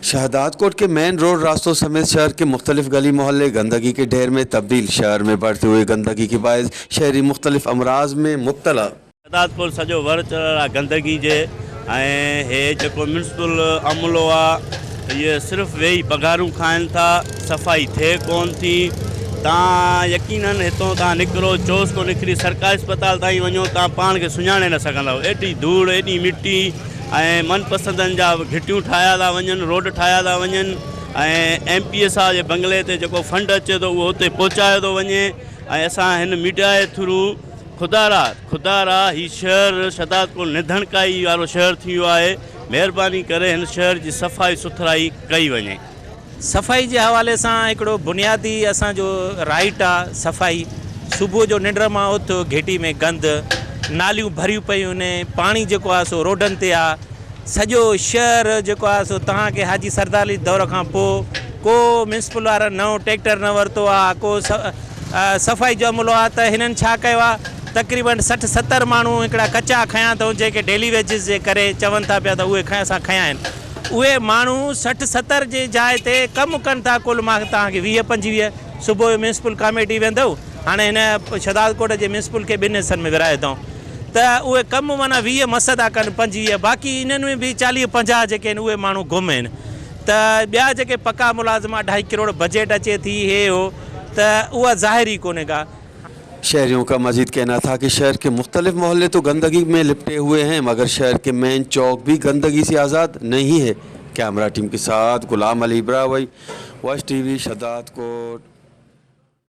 शहदादकोट के main road रास्तों समेत शहर के मुख्तलिफ गली मोहल्ले गंदगी के ढेर में तब्दील। शहर में बढ़ती हुई गंदगी के बायस शहरी मुख्तलिफ अमराज में मुब्तला। شهدادپور سڄو ور چڙهيل آ گندگي جي ۽ هي جيڪو ميونسپل عملو آ اهي صرف ويهي پگهارون کائن ٿا صفائي ٿئي ڪون ٿي تان يقينن هتون تان نڪرو چوس کان نڪري سرڪاري اسپتال تائين وڃو تان پاڻ کي سڃاڻي نه سگهندؤ ايڏي ڌوڙ ايڏي مٽي ۽ من پسندن جا گهٽيون ٺاهيا ٿا وڃن روڊ ٺاهيا ٿا وڃن ۽ ايم پي اي صاحب جي بنگلي تي جيڪو فنڊ اچي ٿو اهو اتي پهچايو ٿو وڃي ۽ اسان هن ميڊيا جي ٿرو خدارا خدارا هي شهر شھدادڪوٽ نڌڻڪائي وارو شهر ٿي ويو آهي مهرباني ڪري هن شهر جي صفائي سٿرائي ڪئي وڃي. صفائي جي حوالي سان هڪڙو بنيادي اسان جو رائيٽ آ صفائي صبح جو ننڊ مان اٿ گهٽي ۾ گند ناليون ڀريون پيون آهن پاڻي جيڪو آ سو روڊن تي آ سڄو شهر جيڪو آ سو توهان کي حاجي سردار علي دور کان پوء ڪو ميونسپل وارن نئون ٽيڪٽر نه ورتو آ ڪو صفائي جو عملو آ ته هنن ڇا ڪيو آ تقريبن 60 70 ماڻهو هڪڙا ڪچا کنيا اٿئون جيڪي ڊيلي ويجز جي ڪري چون ٿا پيا ته اهي کڻ اسان کنيا آهن اهي ماڻهو 60 70 جي جاء تي ڪم ڪن ٿا ڪل مان توهان کي 20 25 صبح جو ميونسپل ڪاميٽي ويندؤ هاڻي هن شھدادڪوٽ جي ميونسپل کي ٻن حصن ۾ ورهايو اٿئون ته اهي ڪم معنيٰ 20 مس ٿا ڪن 25 باقي انهن ۾ به 40 50 جيڪي آهن اهي ماڻهو گم آهن ته ٻيا جيڪي پڪا ملازم اڍائي ڪروڙ بجيٽ اچي ٿي هي هو ته اها ظاهر ئي ڪونهي ڪا. شهريون کا مزيد کهنا ٿا ڪه شهر ڪي مختلف محلي تو گندگي مين لپٽي هوئي هين مگر شهر ڪي مين چوڪ ڀي گندگي سي آزاد نهين هي ڪيمرا ٽيم ڪي ساٿ غلام علي براهوئي وش ٽي وي شھدادڪوٽ.